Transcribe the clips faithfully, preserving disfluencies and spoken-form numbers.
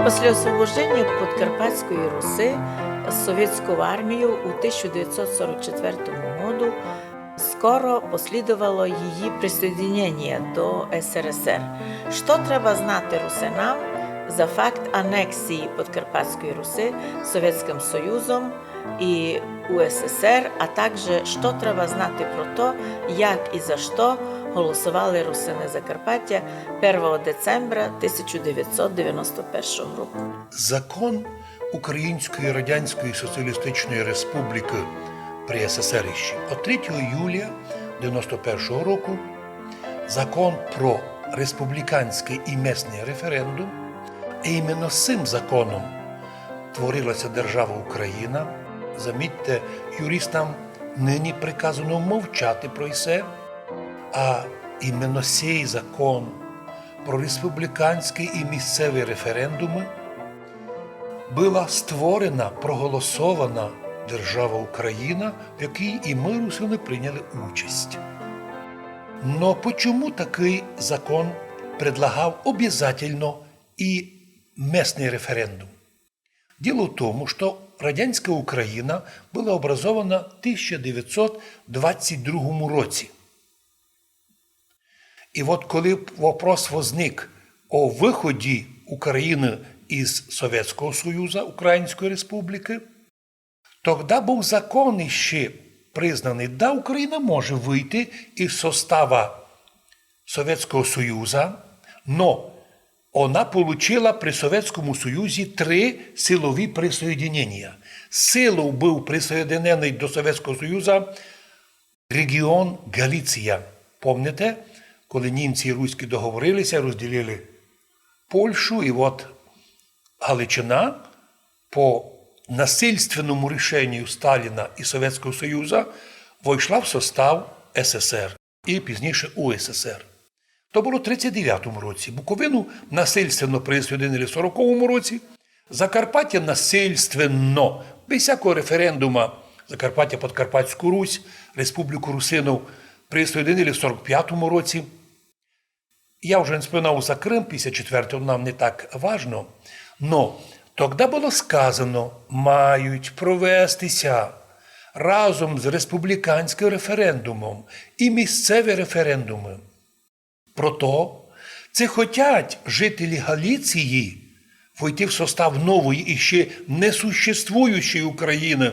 После освобождения Подкарпатской Руси совєтсков армийов у тисяча девятьсот сорок четвертому году скоро последовало її присоєдинєніє до С Р С Р. Што треба знати русинам за факт анексії Подкарпатской Руси Совєтскым Союзом і У С С Р, а также што треба знати про то, як і за што голосовали русины Закарпаття первого децембра тисяча девятьсот девяносто першого року? Закон Української Радянської Соціалістичної Республіки при С С Р іщи од третього юля девяносто першого року, закон про республіканськый і местный референдум, а іменно з сим законом творила ся держава Україна. Замітьте, юристам нині приказано мовчати про се, а іменно сей закон про республіканськый і місцевый референдумы была створена, проголосована держава Україна, в якій і мы, русины, прийняли участь. Но почому такый закон предлагав обязательно і местный референдум? Діло в тому, што радянська Україна была образована в тисяча девятьсот двадцять другому році. І от коли вопрос возник о выході Україны із Совєтського Союза, Української Республікы, тогда быв закон іщи признаный, да, Україна може выйти із состава Совєтського Союза, но она получила при Совєтському Союзі три силові присоєдинєнія. Силов быв присоєдиненый до Совєтського Союза реґіон Ґаліція. Помните, коли німці і руські договорили ся, розділили Польщу, і от Галичина по насильственному рішенню Сталіна і Совєтського Союза войшла в состав С С Р і пізніше У С С Р. То было в тридцять девятому році. Буковину насильственно присоєдинили в сороковому році. Закарпаття насильственно, без всякого референдума, Закарпаття, Подкарпатську Русь, Республіку Русинов присоєдинили в сорок пятому році. Я вже не споминав за Крым, пятдесят четвертый, нам не так важно. Но тогда было сказано, мають провести ся разом з республіканськым референдумом і місцеві референдумы. Прото ци хотять жителі Галіції войти в состав нової і ще несуществуючої Україны.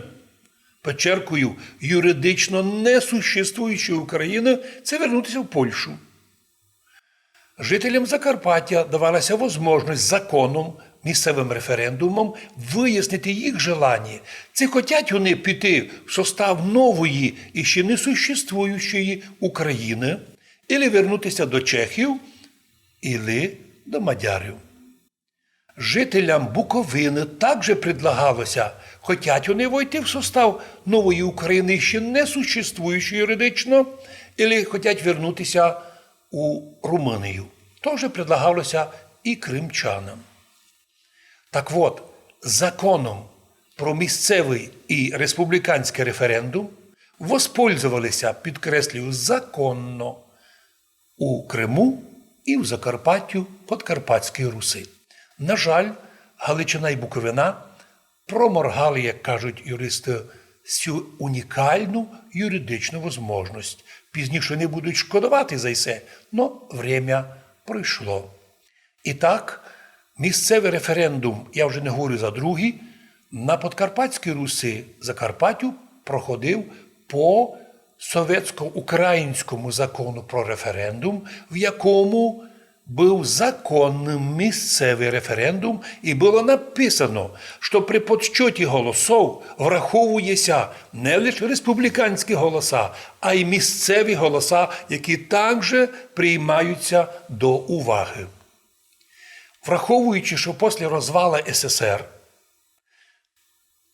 Подчеркую, юридично несуществуючої Україны, це вернути ся в Польщу. Жителям Закарпаття давала ся возможность законом, місцевым референдумом выяснити їх желаніє, ци хотять они піти в состав нової і ще несуществуючої Україны, или вернути ся до чехів, или до мадярів. Жителям Буковины также предлагало ся, хотять они войти в состав нової Україны, ще несуществуючої юридично, или хотять вернути ся у Румынію. Тоже предлагало ся і кримчанам. Так от, законом про місцевый і республіканськый референдум воспользовали ся, підкреслюю, законно, у Криму і в Закарпаттю Подкарпатської Руси. На жаль, Галичина і Буковина проморгали, як кажуть юристы, сю унікалну юридичну возможность. Пізніше они будуть шкодовати за се, но время пройшло. І так, місцевый референдум, я вже не говорю за другі, на Подкарпатській Руси, Закарпаттю, проходив по совєтсько-українському закону про референдум, в якому быв законным місцевый референдум, і было написано, што при подсчоті голосов враховує ся не лише республіканські голоса, а й місцеві голоса, які также приймають ся до уваги. Враховуючи, што после розвала С С Р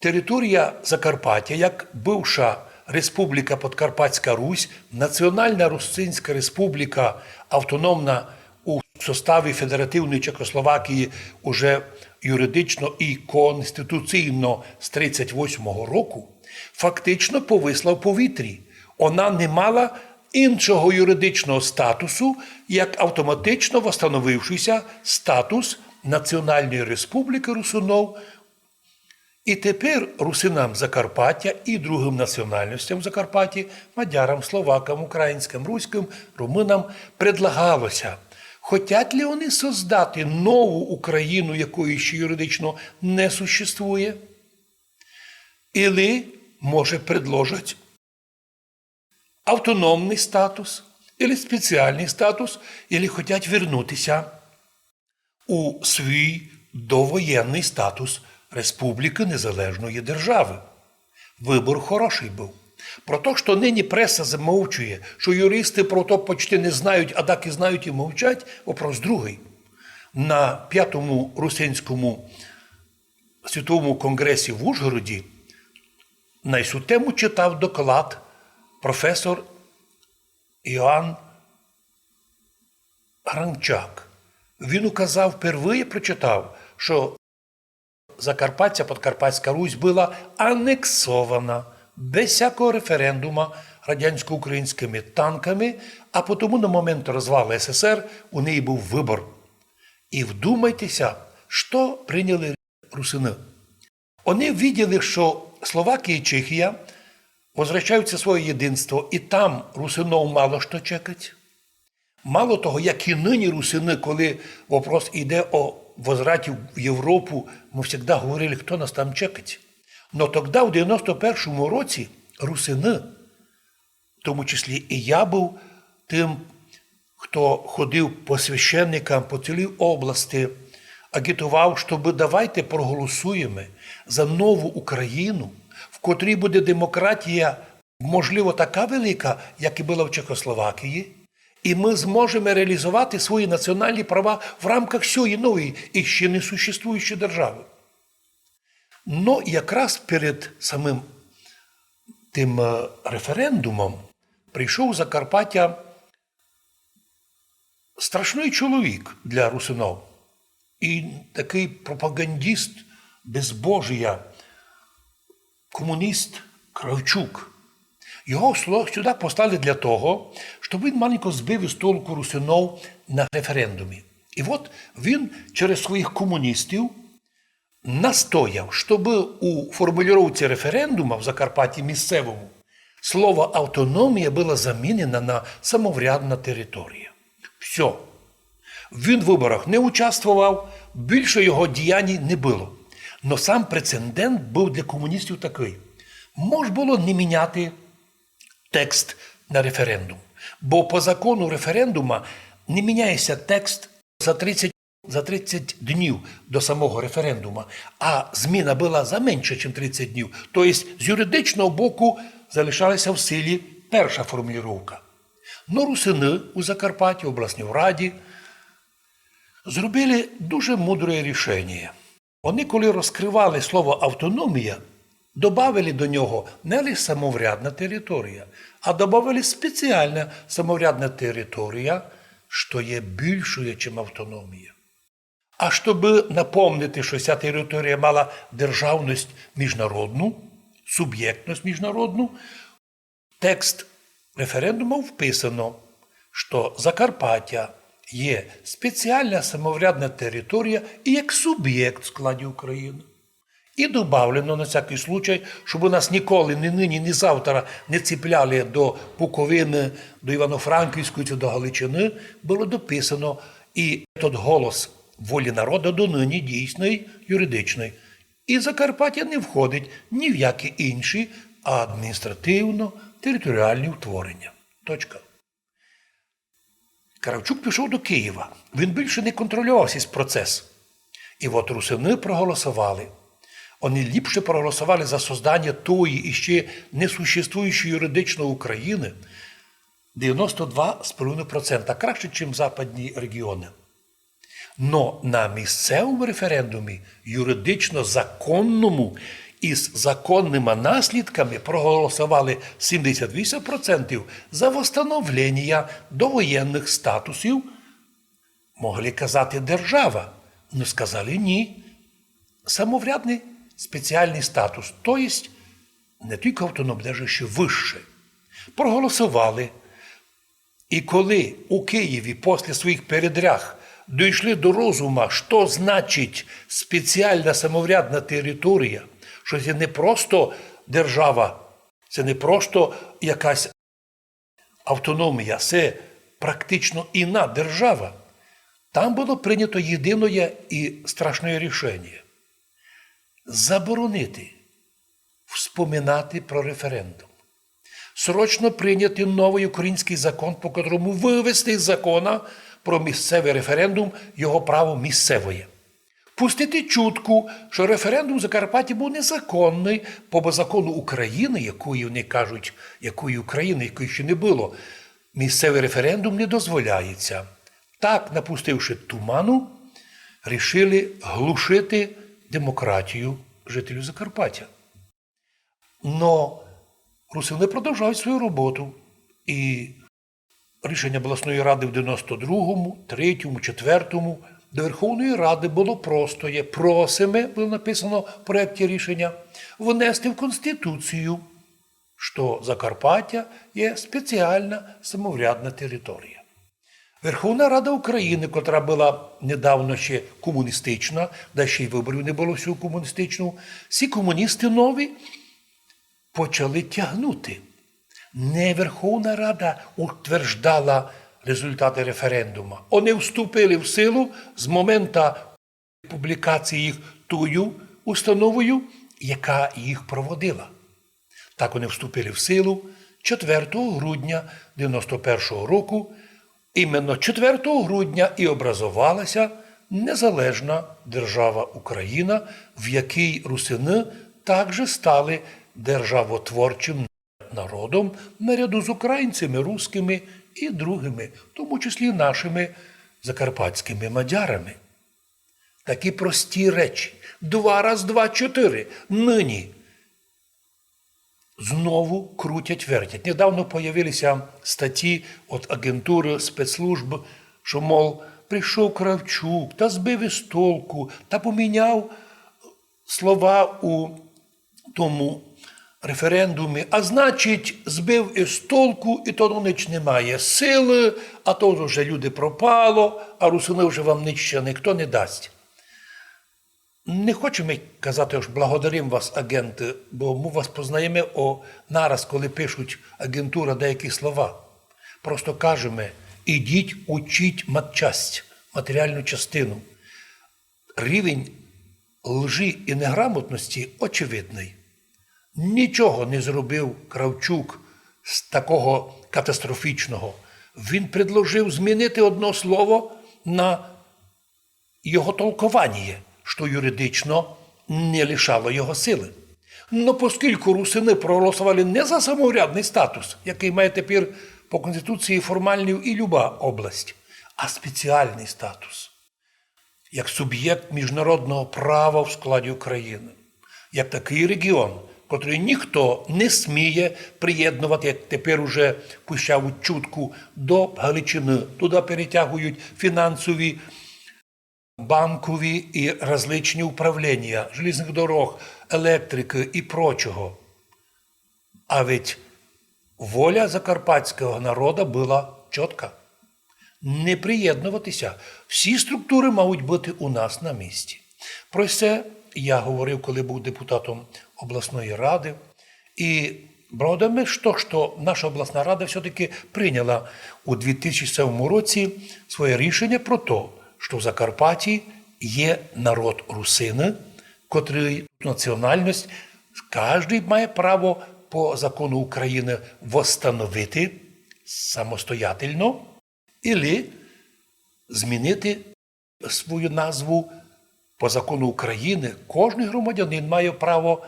територія Закарпаття, як бывша Республіка Подкарпатська Русь, Національна Русинська Республіка, автономна у составі Федеративної Чехословакії уже юридично і конституційно з тридцять восьмого року, фактично повисла в повітрі. Она не мала іншого юридичного статусу, як автоматично восстановившийся статус Національної Республікы русинов. І тепер русинам Закарпаття і другым національностям в Закарпатті, мадярам, словакам, українцям, руськым, румынам, предлагало ся, хотять ли они создати нову Україну, якої ще юридично не существує, или, може, предложать автономный статус, или спеціалный статус, или хотять вернути ся у свій довоєнный статус республікы, незалежної державы. Выбор хорошый быв. Про то, што нині преса замовчує, што юристы про то почти не знають, а так і знають і мовчать, вопрос другый. На пятому русинському світовому конґресі в Ужгороді на сю тему читав доклад професор Йоанн Гранчак. Він указав, впервые прочитав, што Закарпаття, Подкарпатська Русь была анексована без всякого референдума радянсько-українськыми танками, а потому на момент розвалу С С Р у неї быв выбор. І вдумайте ся, што приняли русины. Они виділи, што Словакія і Чехія возвращають ся своє єдинство, і там русинов мало што чекать. Мало того, як і нині русины, коли вопрос іде о возвраті в Європу, мы всегда говорили, хто нас там чекать. Но тогда, в девяносто першому році, русины, в тому числі і я быв тым, хто ходив по священникам по цілій области, агітовав, щоб давайте проголосуєме за нову Україну, в котрій буде демократія, можливо, така велика, як і была в Чехословакії, і мы зможеме реалізовати свої національні права в рамках сьої нової і ще не существуючої державы. Но якраз перед самым тым, е, референдумом прийшов з Закарпаття страшный чоловік для русинов. І такый пропагандист безбожія, комуніст Кравчук. Його сло-, сюди послали для того, щоб він маленько збив із толку русинов на референдумі. І от він через своїх комуністів настояв, щоб у формулюванні референдума в Закарпатті місцевому слово «автономія» было замінено на «самоврядна територія». Всьо. Він в выборах не участвовав, більше його діянь не было. Но сам прецедент быв для комуністів такый. Мож было не міняти текст на референдум. Бо по закону референдума не міняє ся текст за тридцять, за тридцять днів до самого референдума, а зміна была за менше, ніж тридцять днів. То єсть з юридичного боку залишала ся в силі перша формулювка. Но русины у Закарпатті, в обласній раді, зробили дуже мудре рішеня. Они, коли розкривали слово «автономія», добавили до нього не лише «самоврядна територія», а добавили «спеціална самоврядна територія», што є більшою, чим автономія. А щоб напомнити, што ся територія мала державность міжнародну, субєктность міжнародну, текст референдума вписано, што Закарпаття є спеціална самоврядна територія і як субєкт в складі України. І добавлено на всякый случай, щоб нас ніколи, ні нині, ні завтра не ціпляли до Буковины, до Івано-Франківської чи до Галичины, было дописано, і тот голос волі народа донині дійсный, юридичный. І Закарпаття не входить ні в які інші адміністративно-територіальні утворення. Точка. Кравчук пішов до Києва. Він більше не контролював сей процес. І от русины проголосовали. Они ліпше проголосовали за создання тої іще несуществуючої юридичної України, девяносто два з половиною процента, краще, чим западні регіоны. Но на місцевому референдумі, юридично законному, із законныма наслідками, проголосовали сімдесят вісім процентів за восстановлення довоєнных статусів, могли казати держава, но сказали ні. Самоврядный спеціалный статус, то єсть не тілько автономный, даже ще выше. Проголосовали. І коли у Києві після своїх передряг дійшли до розума, що значить спеціальна самоврядна територія, що це не просто держава, це не просто якась автономія, це практично інна держава. Там було прийнято єдине і страшне рішення: заборонити вспоминати про референдум. Срочно прийняти новий український закон, по котрому вивести з закона про місцевий референдум його право місцевоє. Пустити чутку, що референдум в Закарпатті був незаконний, бо по закону України, якої вони кажуть, якої України, якої ще не було, місцевий референдум не дозволяється. Так, напустивши туману, рішили глушити демократію жителів Закарпаття. Но русини продовжують свою роботу. І рішення обласної ради в девяносто другому, третьому, четвертому до Верховної Ради було простоє: просиме, було написано в проєкті рішення, внести в Конституцію, що Закарпаття є спеціальна самоврядна територія. Верховна Рада України, котра була недавно ще комуністична, да ще й виборів не було всю комуністичну, всі комуністи нові почали тягнути. Не Верховна Рада утверждала результати референдуму. Вони вступили в силу з моменту публікації їх тою установою, яка їх проводила. Так вони вступили в силу четвертого грудня девяносто першого року. Іменно четвертого грудня і образовалася незалежна держава Україна, в якій русини також стали державотворчим народом наряду з українцями, русскими і другими, в тому числі нашими закарпатськими мадярами. Такі прості речі. Два раз два — чотири. Нині знову крутять, вертять. Недавно появилися статті від агентури спецслужб, що, мол, прийшов Кравчук та збив із толку, та поміняв слова у тому референдумі, а значить, збив із толку, і то ніч не має сили, а то вже люди пропало, а русини вже вам ніч ще ніхто не дасть. Не хочеме казати, ож благодарим вас, агенты, бо мы вас познаєме о нараз, коли пишуть агентура деякі слова. Просто кажеме: ідіть, учіть матчасть, матеріальну частину. Рівень лжи і неграмотності очевидний. Нічого не зробив Кравчук з такого катастрофічного. Він предложив змінити одно слово на його толкованіє, што юридично не лишало його силы. Но поскілько русины проголосовали не за самоврядный статус, якый має тепер по Конституції формалный і люба область, а спеціалный статус, як субєкт міжнародного права в складі Україны, як такый регіон, котрый ніхто не сміє приєднувати, як тепер уже пущавуть чутку, до Галичины. Туды перетягують фінансові, банкові і различні управління, желізных дорог, електрикы і прочого. А ведь воля закарпатського народа была чітка. Не приєднуватися. Всі структуры мають быти у нас на місці. Про се я говорив, коли быв депутатом обласної рады. І благодарны, што, што наша обласна рада всьо-таки прийняла у дві тисячі сьомому році своє рішення про то, што в Закарпатті є народ русины, котрый національность, каждый має право по закону Україны восстановити самостоятельно или змінити свою назву. По закону Україны кожный громадянин має право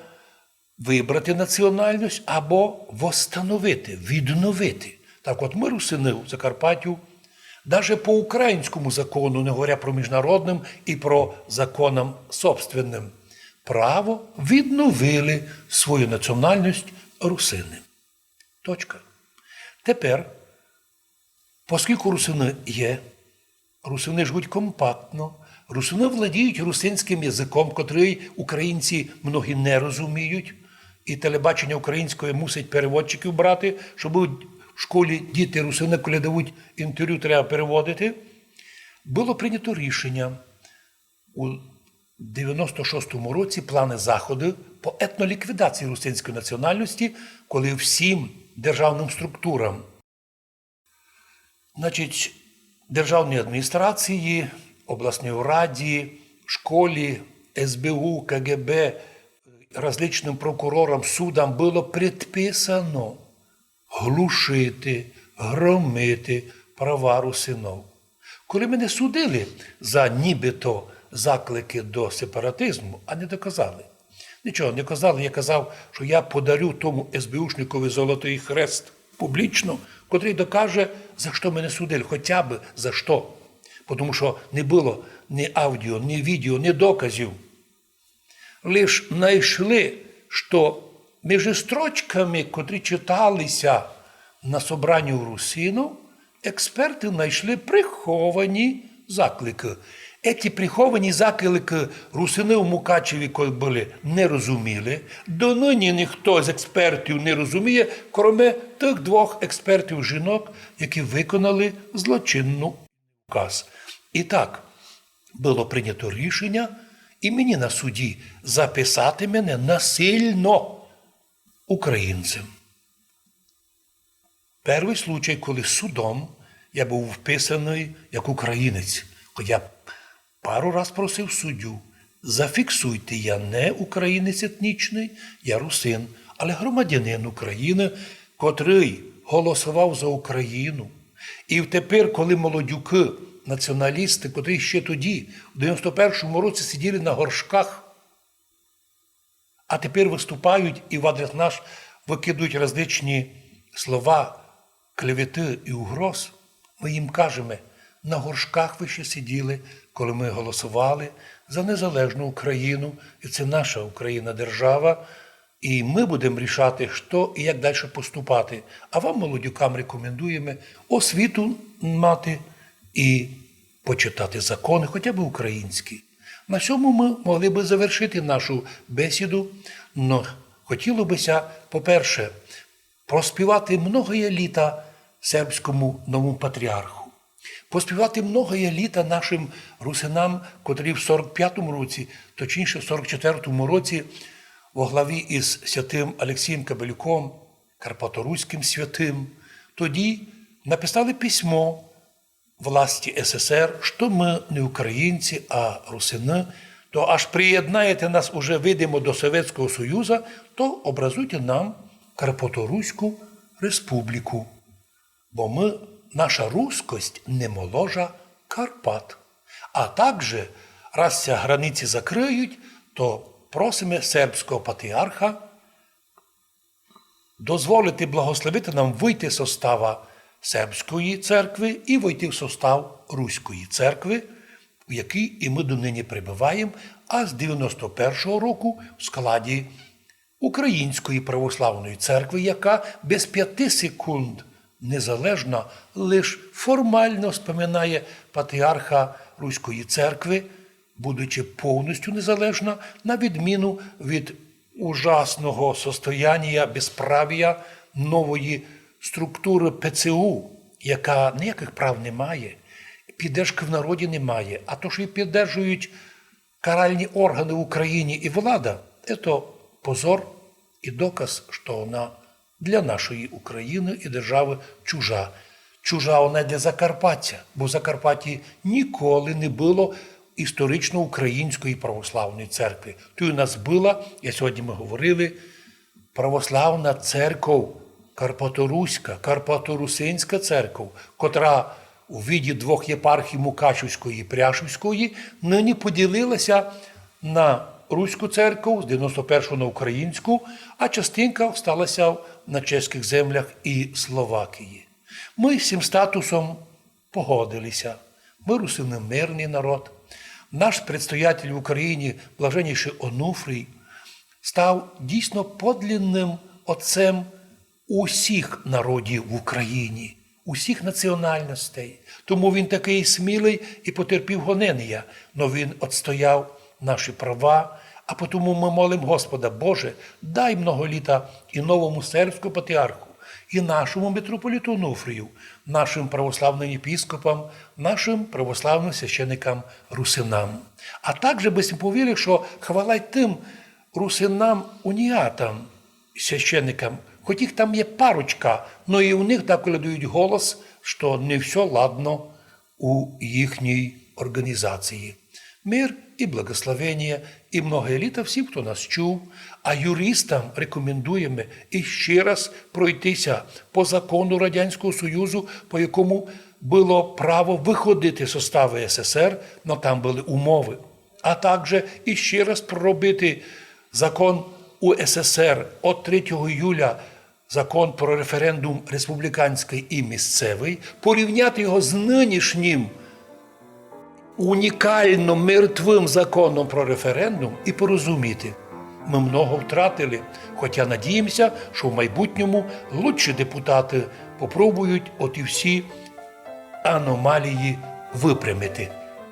выбрати національность або восстановити, відновити. Так от мы, русины в Закарпаттю, даже по українському закону, не говоря про міжнародным і про законам собственным, право відновили свою національность русины. Точка. Тепер, поскілько русины є, русины живуть компактно, русины владіють русинськым языком, котрый українці многі не розуміють, і телебачення українськоє мусить переводчиків брати, щоб в школі діти русины, коли дають інтерв'ю, треба переводити. Было прийнято рішеня у девяносто шостому році, планы, заходы по етноліквідації русинської національності, коли всім державным структурам, значить, державній адміністрації, обласній раді, школі, СБУ, КГБ, различным прокурорам, судам было предписано глушити, громити права русинов. Коли мене судили за нібито заклики до сепаратизму, а не доказали. Нічого не казали, я казав, що я подарю тому СБУшникові Золотый Хрест публічно, котрый докаже, за што мене судили, хоча б за што. Тому що не было ні аудіо, ні відео, ні доказів. Лиш найшли, што межи строчками, котрі читалися на собранні у русинов, експерты найшли приховані закликы. Еті приховані закликы русины в Мукачеві, коли были, не розуміли. Доныні ніхто з експертів не розуміє, кроме тых двох експертів жінок, які виконали злочинну указ. І так, было прийнято рішеня і мені на суді записати мене насильно українцем. Первый случай, коли судом я быв вписаный як українець, хоч я пару раз просив суддю: зафіксуйте, я не українець етнічный, я русин, але громадянин України, котрый голосовав за Україну. І тепер, коли молодюкы, націоналісты, котрі ще тоді, в девяносто першому році, сиділи на горшках, а тепер выступають і в адрес наш выкидують различні слова клеветы і угроз, мы їм кажеме: на горшках вы ще сиділи, коли мы голосовали за незалежну Україну, і це наша Україна держава, і мы будеме рішати, што і як дальше поступати. А вам, молодюкам, рекомендуєме освіту мати і почитати законы, хоча б українські. На сьому мы могли бы завершити нашу бесіду, но хотіло бы ся, по-перше, проспівати многоє літа сербському новому патріарху. Поспівати многоє літа нашым русинам, котрі в сорок пятому році, точніше, в сорок четвертому році, во главі із святым Алексієм Кабелюком, карпаторуськым святым, тоді написали письмо власти СССР, што мы не українці, а русины, то аж приєднаєте нас уже, видимо, до Совєтського Союза, то образуйте нам Карпаторуську республіку. Бо мы, наша рускость не моложе Карпат. А также, раз ся границі закрыють, то просиме сербського патріарха дозволити благословити нам выйти з состава сербської церкви і войти в состав руської церкви, у якій і мы донині пребываєме, а з девяносто першого року в складі Української православної церкви, яка без пяти секунд незалежна, лиш формално споминає патріарха Руської церкви, будучи повністю незалежна, на відміну від ужасного состояння безправія нової структуры ПЦУ, яка ніякых прав не має, піддержкы в народі не має, а то, што її піддержують каральні органы в Україні і влада, це позор і доказ, што вона для нашої України і державы чужа. Чужа вона для Закарпаття, бо в Закарпатті ніколи не было історично української православної церкви. Туй у нас была, я сьогодні мы говорили, православна церков, карпаторуська, карпаторусинська церков, котра у виді двох єпархій Мукачівської і Пряшівської нині поділила ся на руську церков, з девяносто першого на українську, а частинка остала ся на чеськых землях і Словакії. Мы з сим статусом погодили ся. Мы русины мирный народ. Наш предстоятель в Україні, блаженнішый Онуфрій, став дійсно подлинным отцем усіх народів в Україні, усіх національностей. Тому він такый смілый і потерпів гоненя, но він отстояв наші права, а потому мы молим Господа: Боже, дай много літа і новому сербському патріарху, і нашому митрополиту Онуфрію, нашим православным єпископам, нашим православным священникам русинам. А также бы сьме повіли, што хвала й тым русинам уніатам, священникам, хоть їх там є парочка, но і у них деколи дають голос, што не всьо ладно у їхній організації. Мир і благословення, і многоє літа всім, хто нас чув, а юристам рекомендуєме іщи раз пройтися по закону Радянського Союзу, по якому было право выходити з составу С С Р, но там были умовы. А также іщи раз проробити закон У С С Р од третього іюля, закон про референдум республіканськый і місцевый, порівняти його з нынішнім унікално мертвым законом про референдум і порозуміти. Мы много втратили, хотя надіємся, што в майбутньому лучші депутаты попробують оті всі аномалії выпрямити.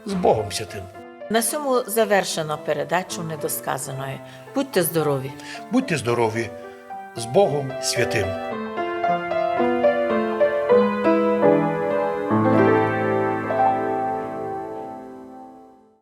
З Богом святым! На сьому завершено передачу Недосказаноє. Будьте здорові! Будьте здорові! З Богом святым!